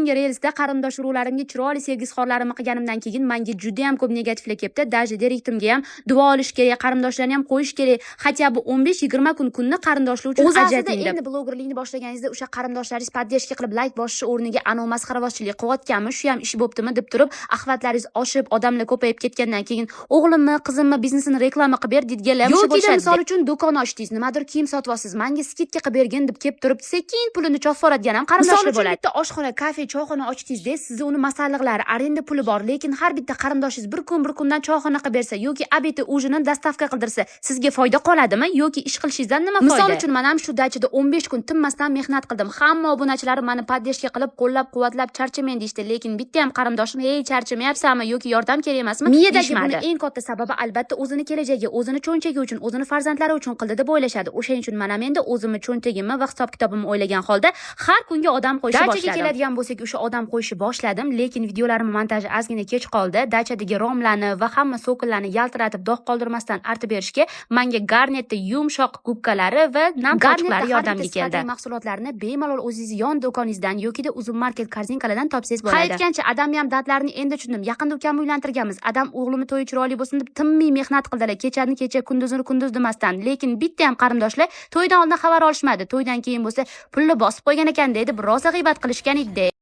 Oldingi reelsda qarindosh urug'larimga chiroyli sevgi izhorlarimni qilganimdan keyin menga juda ham ko'p negativlar kelibdi. Даже direktimga ham duo olish kerak, qarindoshlarni ham qo'yish kerak. Хотя бы 15-20 kun kunni qarindoshlar uchun O'zi aslida ajrating deb. Endi Blogerlikni boshlaganingizda o'sha qarindoshlaringiz поддержка qilib layk bosishi o'rniga "Anov masxarabozchilik qilayotganmi, shu ham ish bo'ptimi?" deb turib, охват laringiz oshib, odamlar ko'payib ketgandan keyin "O'g'limmi, qizimmi biznesini reklama qilib ber" deydiganlar ham Yoki bo'lishadi. Misol uchun, do'kon ochdingiz, nimadir kiyim sotyapsiz, "Manga скидка qilib bergin" deb kelib turib, sekin pulini chopib yuboradigan ham Misol qarindoshlar uchun, bo'ladi. Bitta oshxona, kafe, choyxona ochdingizda, sizni uni masalliqlari, arenda puli bor, lekin har bitta qarindoshingiz bir kun bir kundan choyxona qilib bersa yoki обед ужин ni доставка qildirsa, sizga foyda qoladimi yoki ish qilishingizdan nima foyda? Misol uchun, man ham shu dachada 15 kun tinmasdan mehnat qildim. Hamma obunachilarim mani поддержка qilib, qo'llab quvvatlab, "Charchamang" deyishdi, lekin bitta ham qarindoshim "Ey, charchamayapsanmi?" yoki "Yordam kerak emasmi?" Miyadagi deyishmadi. Buni eng katta sababi, albatta, o'zini kelajagi, o'zini cho'ntagi uchun, o'zini farzandlari uchun qildi deb o'ylashadi. O'shaning uchun man ham endi o'zimni cho'ntagimni va hisob kitobimni o'ylagan holda har kunga odam qo'yishni Dachaga boshladim. Keladigan bo'lsak, o'sha odam qo'yishni boshladim, lekin videolarimni montaji ozgina kech qoldi. Dachadagi romlarni va hamma цоколь larni yaltiratib, dog' qoldirmasdan artib berishga manga Garnetni yumshoq gubkalari va nam sochiqlari yordamga keldi. Mahsulotlarni bemalol o'zingiz yon do'koningizdan yokida Uzum Market korzinkalardan topsangiz bo'ladi. Ha, aytgancha, adamni ham dardlarini endi tushundim. Yaqinda ukamni uylantirganmiz. Adam o'g'limni to'yi chiroyli bo'lsin deb tinmay mehnat qildilar, kechani kecha, kunduzini kunduz demasdan, lekin bitta ham qarindoshlar to'ydan oldin xabar olishmadi. To'ydan keyin bo'lsa, "Pulni bosib qo'ygan ekan" deb rosa g'iybat qilishgan edi.